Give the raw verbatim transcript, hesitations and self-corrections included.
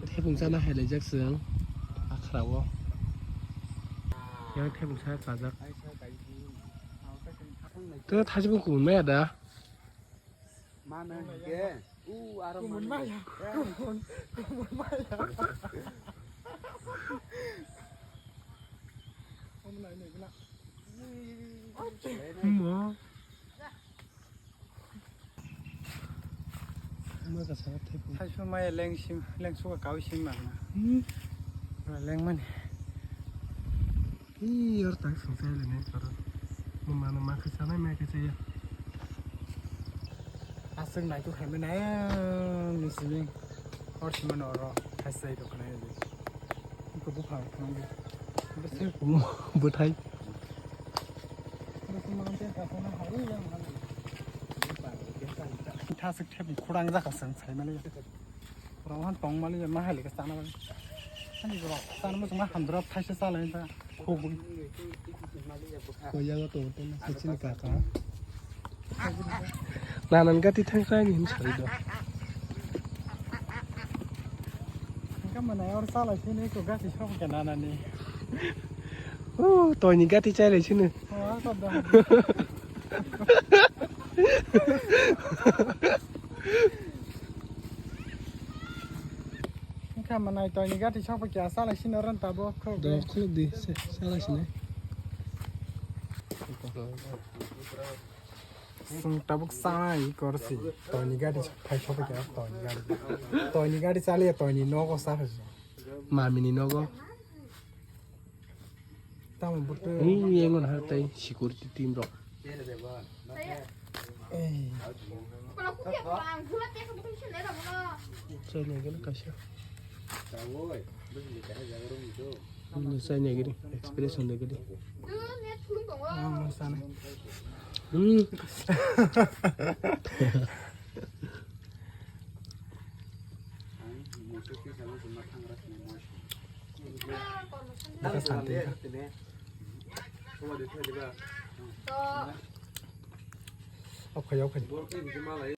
Thepung chana hai laijak chwng akhra o. Yang thepung sa chajak. Tei thaisbo kubun maya da? Mano hingke, u aro mano. Kumun maya, kumun, kumun maya. Mo. Mo ka sa thai. Thaisu maya leng sim, leng suka kau sim mano. Hmm. Leng mani. Ih, yor tak sung sai le ne soro. Mo mano ma khe sanai ma khe saya. Aswk naituk hai mwnai, ni simi. Hor sima no oro, hai sai rok nai. Ko buphang thang di. Bese. Bwthai. Bese mountain ka phone hai yang hai. Thaswk thep khurang jaka sang sai mali. Rong han tong mali ma hai le ka sana mali. Ani rok sana mo ma han drop thaisa sa lai ta. Khogwi. Ko yago to to na sini kaka. Nanan gati thang khai ni hin sai do. Ka mana or sa lai sini ko gati shop ka nana ni. Oh, toini gati chai lai sini. Oh, ka da. Wngkha manai toini gati sokpha kya salai sino ron tabuk khuluk di. Do khuluk di, se, salai sini. Chwng tabuk sanai korsi toini gati phai sokpha kya toini gati. Toini gati chaliya toini nogo sa phai. Mamini nogo. Tamo bwtwi. Ni yengon ha tei security team rok. Ei. Chai nai gani kaisa. Ni chai nai gani expression de gani. Ang sana. Hmm. Baka santi ka. Oke, oke.